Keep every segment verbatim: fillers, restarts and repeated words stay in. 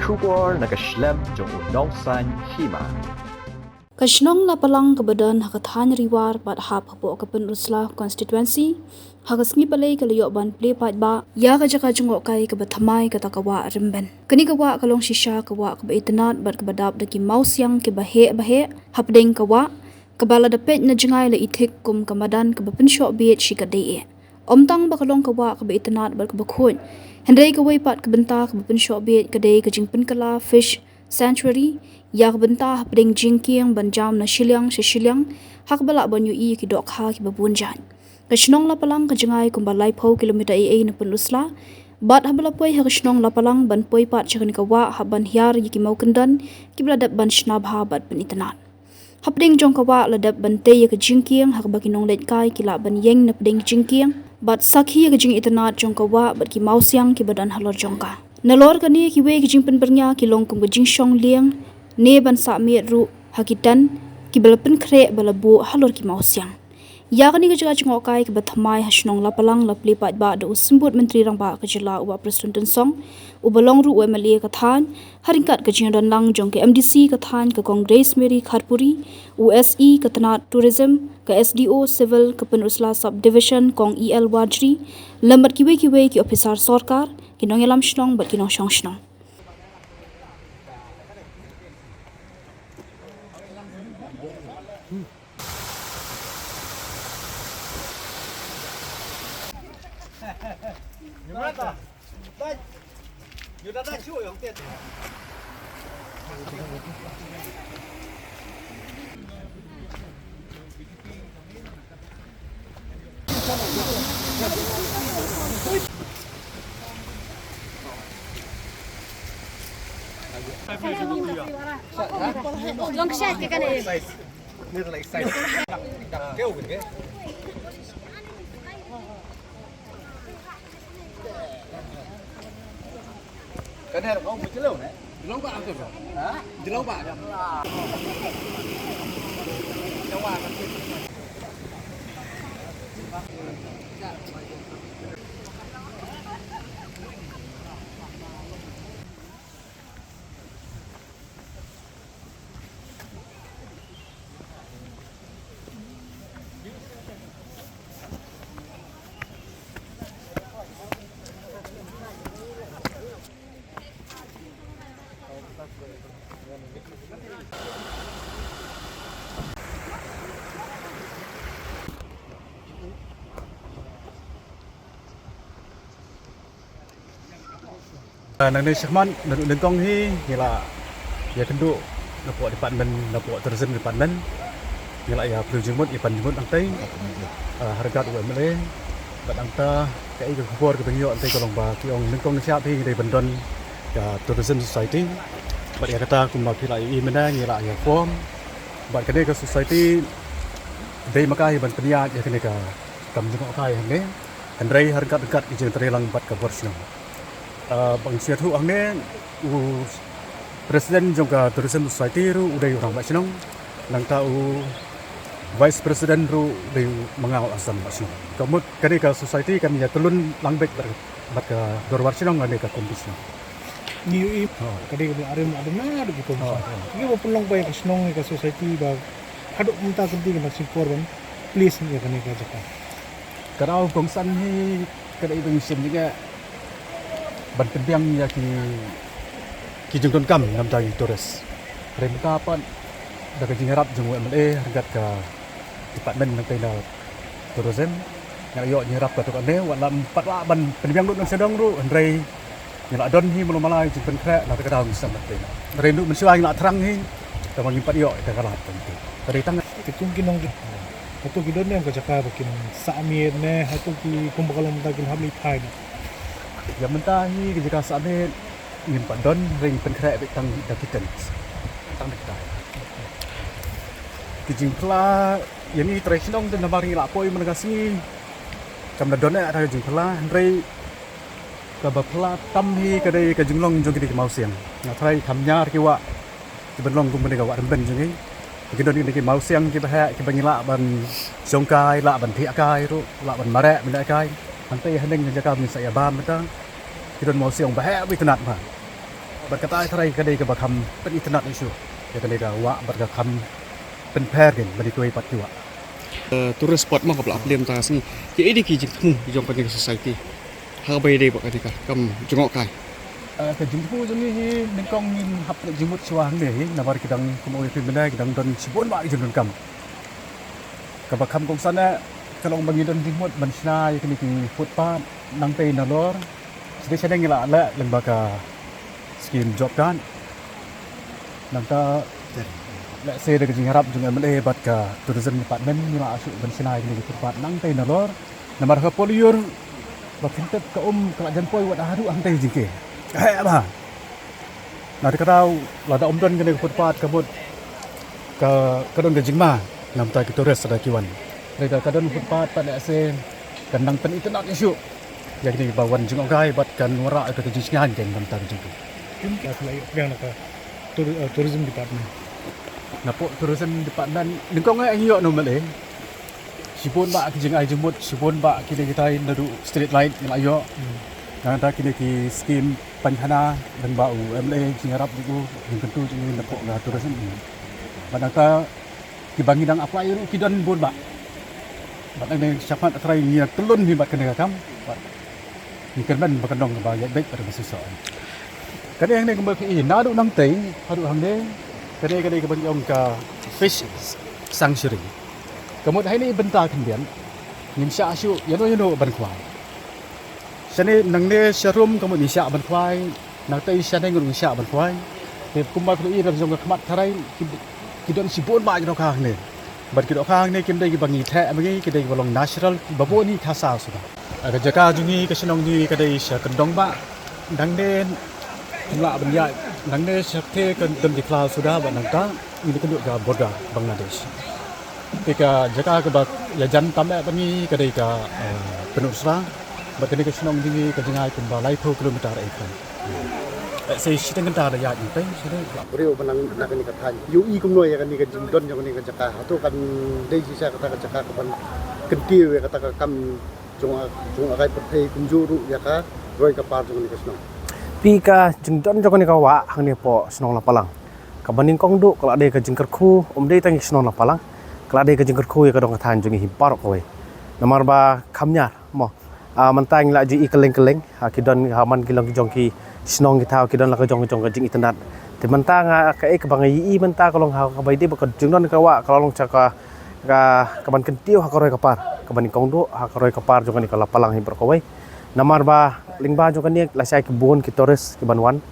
Khubor na ka shlem jong u Nongsaiñ Hima. Ka shnong Lapalang kaba don ha ka thaiñ Ri War bad hap hapoh ka Pynursla constituency, ha ka sngi Palei ka la ïoh ban plie paidbah ïa ka jaka jngohkai kaba thymmai kata ka wah Rymben. Kane ka wah ka long shisha ka wah kaba itynnad bad kaba dap da ki mawsiang kiba heh ba heh. Hapdeng ka wah, kaba lada peit na jngai la i thik kum ka madan kaba pynshoh bieit shi katdei eh. Ym tang ba ka long ka wah kaba itynnad bad kaba khuid, hynrei kawei pat ka bynta kaba pynshoh bieit ka dei ka jingpynkylla fish sanctuary ïa ka bynta hapdeng jingkieng ban jam na shiliang sha shiliang, ha kaba lah ban ïohi ïa ki dohkha kiba bun jait. Ka shnong Lapalang ka jngai kumba laiphew kilometer ei ei na Pynursla, bad haba la poi ha ka shnong Lapalang ban poi pat sha kane ka wah hap ban hiar ïa ki mawkyndon kiba la dep ban shna bha bad pynitynnad. Hapdeng jong ka wah la dep ban tei ïa ka jingkieng ha kaba ki nongleit kai ki lah ban ïeng na pdeng jingkieng bad sakhi ïa ka jingitynnad jong ka wah bad ki mawsiang kiba don halor jong ka. Nalor kane, kiwei ki jingpynbyrngia ki long kum ka jingshong lieng ne ban sah miet ruh ha ki tent kiba la pynkhreh ba la buh halor ki mawsiang. Ïa kane ka jaka jngohkai kaba thymmai ha shnong Lapalang la plie paidbah da u Symbud Myntri Rangbah ka jylla u Bah Prestone Tynsong, uba long ruh u M L A ka thaiñ, ha ryngkat ka jingdon lang jong ka M D C ka thaiñ ka Kong Grace Mary Kharpuri, u S E ka tnat Tourism, ka S D O Civil ka Pynursla Sub Division Kong E L Warjri, lem bad kiwei kiwei ki ophisar sorkar, ki nongïalam shnong bad ki nongshong shnong. Ah, nangne shakhmat naduh nyngkong hi ngi la ïakynduh napoh department, napoh tourism department. Ngi la ïa pynjingmut, ïa pynjingmut nangtei, ah, ha ryngkat u M L A. Bad nangta kaei ka khubor kaba ngi ïoh nangtei ka long ba ki ong nyngkong nyngshap hi ngi dei ban don ka tourism society. Bad ïa kata kumba phi la ïohi mynne ngi la ïa form. Bad kane ka society dei ma ka hi ban pynïaid ïa kane ka kam jngohkai hangne. Hynrei ha ryngkat ryngkat ki jingtrei lang bad ka bor shnong. Ah, ban sngewthuh hangne, u president jong ka Tourism Society ruh u dei u rangbah shnong, nangta u vice president ruh u dei u ma nga u Assam rangbah shnong. Ka mut kane ka society kan ïa tylun lang beit bad, bad ka dorbar shnong lane ka komiti shnong. Ngi ïohi ka dei kaba la rim la duna dei ki komiti. Ngi ba pynlong ba ïa ka shnong ïa ka society ba haduh mynta ka dei ka nang sngewkor ban plie ïa kane ka jaka. Ka daw kongsan hi ka dei ba ngi shem jingeh ban pynbiang ïa ki, ki jingdonkam namar ki tourist. Hynrei mynta pat da ka jingïarap jong u M L A ryngkat ka department nangtei na tourism, ngi la ïoh jingïarap katto katne, wat la ym pat lah ban pynbiang lut nang sha dong ruh hynrei ngi la don hi mano mala jingpynkhreh na kata ka daw ngi sdang ban pynbiang. Hynrei naduh mynshuwa ngi la thrang hi kaba ngim pat ïoh ïa ka lad. Ka dei tang katto ki nong, katto ki don ne em ka jaka ba kin sah miet ne, hato ki kum ba ka long mynta kin hap leit phai ne? Ïa mynta hi ka jaka sah miet ngim pat don, hynrei ngi pynkhreh beit tang da ki tent. Tang da kita. Ki jingphylla ïa ngi trei shnong te namar ngi la poi man ka sngi kam da don eh ka jingphylla, hynrei kaba phylla tam hi ka dei ka jinglong jong kine ki mawsiang. Nga tharai kham ñiar ki wah kiban long kum kane ka wah Rymben jong ngi. Ki don kine ki mawsiang kiba heh kiba ngi lah ban shong kai, lah ban thiah kai ruh, lah ban mareh ban ïaid kai. Hangtei haneng ka jaka ba ngin sa ïa bam mynta ki don mawsiang ba heh ba itynnad bha. Bad kata ka trai ka dei kaba kham pynitynnad ïa shuh ïa kane ka wah bad ka kham pynpher kein bad ïa kiwei pat ki wah. Eh, tourist spot mo kaba la plie mynta ka sngi. Ki ei de ki jingthmu jong kane ka society ha kaba ïadei bad kane ka kam jngohkai? Eh, ka jingthmu jong ngi hi nyngkong ngin hap leh jingmut shuwa hangne hi namar ki dang, kumba ong ïa phi mynne, ki dang don shibun bah ki jingdonkam. Kaba kham kongsan eh ka long ba ngi don jingmut ban shna ïa kine ki footpath nangtei nalor. Shisha shisha ngi la leh lyngba ka skim job card. Nangta lehse da ka jingïarap jong M L A bad ka tourism department ngi la shu ban shna ïa kine ki footpath nangtei nalor. Namar ha ka por lyiur ba phin tip ka um ka la jan poi wat haduh hangtei jingke. Heh ba. Na kata ka daw lada ym don kane ka footpath ka mut ka, ka don ka jingma na bynta ki tourist lada ki wan. Hynrei lada ka don footpath pat lehse kan nang pynitynnad ïa shuh ïa kine kiba wan jngohkai bad kan wanrah ïa ka jingsngewbha kein na bynta ka jingpynïaid. Kum ka phi la ïoh pdiang na ka tour-, eh, tourism department. Napoh tourism department nyngkong eh ngi ïoh na M L A. Shibun bah ki jingai jingmut, shibun bah kine kitai naduh street light ngi la ïoh. Hmm. Nangta kine ki skim pynkhana lyngba u M L A, jingïarap jong u, jingkyntu jong u napoh ka tourism. Bad nangta kiba ngi dang apply ruh ki don bun bah. Bad nangne shakhmat ka trai ngi ïa tylli hi bad kane ka kam. Bad ngi kyrmen ba kan long kaba ïaid beit bad kaba shisha. Kane hangne kumba phi i naduh nangtei haduh hangne, kane, kane kaba ngi ong ka fish sanctuary. Ka mut ha ine i bynta khyndiat ngim shah shuh ïano ïano ban khwai. Shane nangne sharum ka mut ngi shah ban khwai, nangtei shaneng ruh ngi shah ban khwai. Te kumba phi i da jong ka khmat tharai ki, ki don shibun bah ki dohkha hangne. Bad ki dohkha hangne kim dei kiba ngi theh ma ngi, ki dei kiba long natural, kiba bun hi kha saw suda. Ka jaka jong ngi, ka shnong jong ngi ka dei sha kyndong bah. Nangne ngim lah ban ïaid, nangne sha te ka don ki khlaw suda bad nangta ngi kynduh ka border Bangladesh. Te ka jaka kaba ïajan tam eh bad ngi ka dei ka, eh, Pynursla. Bad kane ka shnong jong ngi ka jngai kumba laiphew kilometer eh khan. Eh, sa shiteng kynta da ïaid nangtei, shiteng. Briew ba nang na kane ka thaiñ ïohi kumno ïa kane ka jingdon jong kane ka jaka? Hato kan dei shisha kata ka jaka kaban kyntiew ïa kata ka kam jong, jong ka rai pyrthei kumjuh ruh ïa ka roi ka par jong kane ka shnong? Phi, ka jingdon jong kane ka wah hangne hapoh shnong Lapalang, kaba nyngkong duh ka la dei ka jingkyrkhu, ym dei tang ïa ka shnong Lapalang, ka la dei ka jingkyrkhu ïa ka dong ka thaiñ jong ngi hi baroh kawei. Namar ba kham ñiar mo. Ah, mynta ngi la ju i kylleng kylleng, ha ki don ha man ki long ki jong ki shnong ki thaw ki don la ka jong jong ka jingitynnad. Te mynta nga kaei kaba nga ïohi mynta ka long ha kaba ïadei bad ka jingdon ka wah ka la long sha ka, ka, kaban kyntiew ha ka roi ka par, kaba nyngkong duh ha ka roi ka par jong kane ka Lapalang hi baroh kawei. Namar ba lyngba jong kane lashai ki bun ki tourist kiban wan.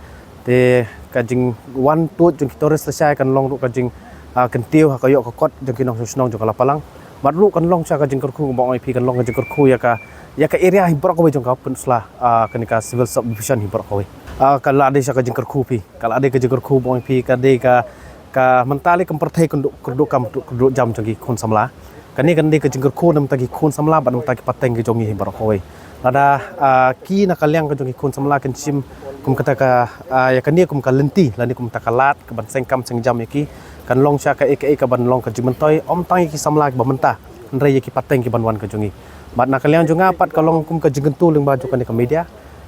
Te ka jingwan tuid jong ki tourist lashai kan long ruh ka jing, ah, kyntiew ha ka ïoh ka kot jong ki nongshong shnong jong ka Lapalang. Bad ruh kan long sha ka jingkyrkhu, kumba ong ïa phi, kan long ka jingkyrkhu ïa ka, ïa ka area hi baroh kawei jong ka Pynursla, ah, kane ka civil subdivision hi baroh kawei. Ah, ka la dei sha ka jingkyrkhu phi, ka la dei ka jingkyrkhu ba ong ïa phi, ka dei ka, ka mynta lei kam pyrthei kynduh, kynduh kam, kynduh jam jong ki khun samla. Kane kan dei ka jingkyrkhu na bynta ki khun samla bad na bynta ki pateng ki jong ngi hi baroh kawei. Lada, ah, ki na ka liang ka jong ki khun samla kin shim kum kata ka, ah, ïa kane kum ka lynti lane kum kata ka lad kaban seng kam seng jam ïa ki, kan long sha kaei kaei kaban long ka jingmyntoi, ym tang ïa ki samla kiba mynta, hynrei ïa ki pateng kiban wan ka jong ngi. Bad na ka liang jong nga pat ka long kum ka jingkyntu lyngba jong kane ka media,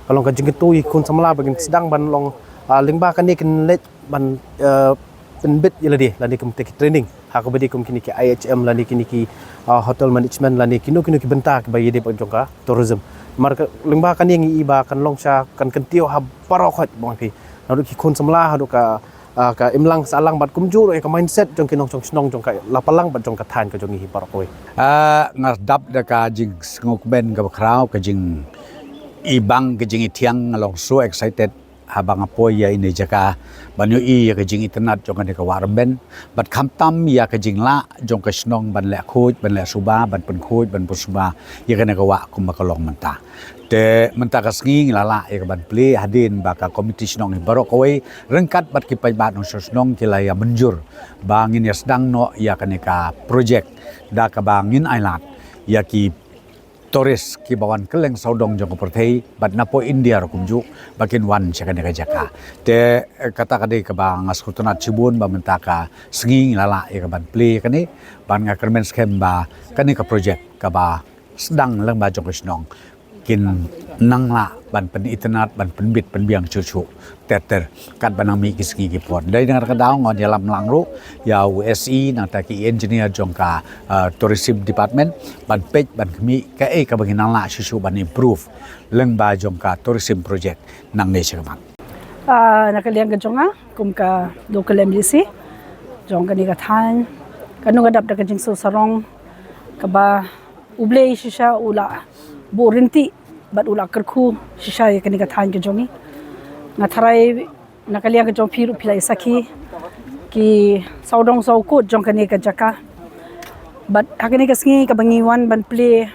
ka long ka jingkyntu ïa ki khun samla ba kin sdang ban long, ah, lyngba kane kin leit ban, eh, pynbit ïa lade lane kum kita ki training ha kaba dei kum kine ki I H M lane kine ki, ah, hotel management lane kino kino ki bynta kiba ïadei bad jong ka tourism. Namar ka lyngba kane ngi i ba kan long sha, kan kyntiew ha baroh khoit ba ong ïa phi. Naduh ki khun samla haduh ka, ah, ka imlang sahlang bad kumjuh ruh ïa ka mindset jong ki nongshong shnong jong ka Lapalang bad jong ka thaiñ ka jong ngi hi baroh kawei. Ah, nga dap da ka jingsngewkmen kaba khraw, ka jing i bang, ka jing i thiang, nga long so excited haba nga poi ïa ine i jaka ban ïohi ïa ka jingitynnad jong kane ka wah Rymben, bad khamtam ïa ka jinglah jong ka shnong ban leh khuid, ban leh suba, ban pynkhuid, ban pynsuba ïa kane ka wah kumba ka long mynta. Te mynta ka sngi ngi la lah ïa ka ban plie hadien ba ka komiti shnong hi baroh kawei ryngkat bad ki paidbah nongshong shnong ki la ïa mynjur ba ngin ïa sdang noh ïa kane ka projek da kaba ngin ailad ïa ki tourist kiba wan kylleng sawdong jong ka pyrthei bad napoh India ruh kumjuh ba kin wan sha kane ka jaka. Te, eh, kata ka dei kaba nga sngewtynnad shibun ba mynta ka sngi ngi la lah ïa ka ban plie ïa kane, bad nga kyrmen skhem ba kane ka projek kaba sdang lyngba jong ka shnong kin nang lah ban pynitynnad, ban pynbit pynbiang shuh shuh ter ter katba nang mih ki sngi ki por. Dei na kata ka daw ngan ïalam lang ruh ïa u S E nangta ki engineer jong ka, uh, tourism department ban peit ban khmih kaei kaba ngi nang lah shuh shuh ban improve lyngba jong ka tourism project nangne sha khmat. Ah, na ka liang ka jong nga kum ka local M D C jong kane ka thaiñ, ka nongdap da ka jingsngewsarong kaba U Blei shisha u la buh ryntih bad u la kyrkhu shisha ïa kane ka thaiñ ka jong ngi. Nga tharai na ka liang ka jong phi ruh phi la ïa sakhi ki sawdong sawkut jong kane ka jaka. Bad ha kane ka sngi kaba ngi wan ban plie,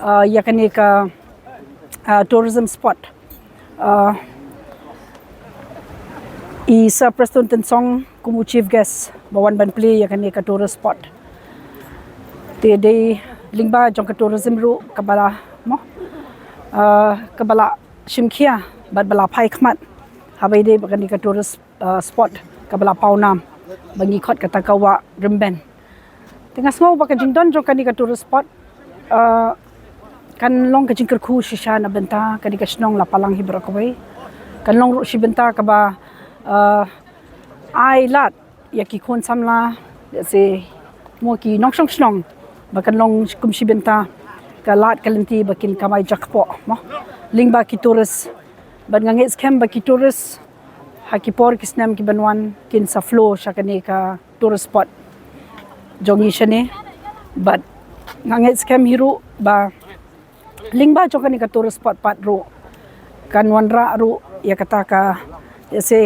uh, ïa kane ka, uh, tourism spot. Uh, i Sir Prestone Tynsong kum u chief guest ba wan ban plie ïa kane ka tourist spot. Te dei lyngba jong ka tourism ruh kaba la mo, uh, kaba la shim khia bad ba la phai khmat haba ïadei bad kane ka tourist, uh, spot kaba la paw nam ba ngi khot kata ka Wah Rymben. Te nga sngew ba ka jingdon jong kane ka tourist spot, uh, kan long ka jingkyrkhu shisha na bynta kane ka shnong Lapalang hi baroh kawei. Kan long ruh shi bynta kaba, uh, ai lad ïa ki khun samla, ïa se mo ki nongshong shnong ba kan long kum shi bynta ka lad ka lynti ba kin kamai jakpoh mo lyngba ki tourist. Bad nga ngeit skhem ba ki tourist ha ki por ki snem ki ban wan kin sa flow sha kane ka tourist spot jong ngi shane. Bad nga ngeit skhem hi ruh ba lyngba jong kane ka tourist spot pat ruh kan wanrah ruh ïa kata ka, ïa se,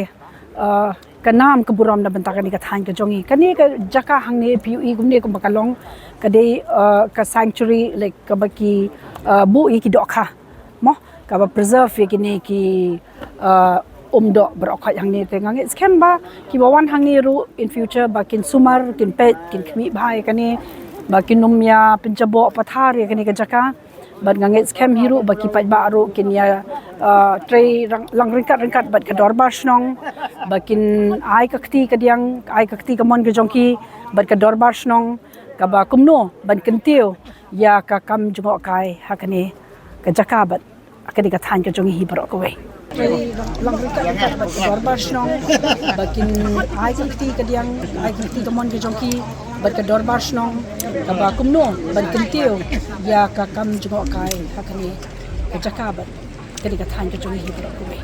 uh, ka nam ka burom na bynta kane ka thaiñ ka jong ngi. Kane ka jaka hangne phi ïohi kumne kumba ka long ka dei, uh, ka sanctuary, like kaba ki, uh, buh ïa ki dohkha mo, kaba preserve ïa kine ki, uh, um doh baroh khoit hangne. Te nga ngeit skhem ba kiba wan hangne ruh in future ba kin sumar, kin peit, kin khmih bha ïa kane, ba kin ym ïa pynjaboh pathar ïa kane ka jaka. Bad nga ngeit skhem hi ruh ba ki paidbah ruh kin ïa, uh, trei rang-, lang ryngkat ryngkat bad ka dorbar shnong ba kin ai ka kti kadiang, ai ka kti kamon ka jong ki bad ka dorbar shnong kaba kumno ban kyntiew ïa ka kam jngohkai ha kane ka jaka bad ha kane ka thaiñ ka jong ngi hi baroh kawei. Trei lang, lang ryngkat ryngkat bad ka dorbar shnong ba kin ai ka kti kadiang, ai ka kti kamon ka jong ki bad ka dorbar shnong kaba kumno ban kyntiew ïa ka kam jngohkai ha kane ka jaka bad kane ka thaiñ ka jong ngi hi baroh kawei.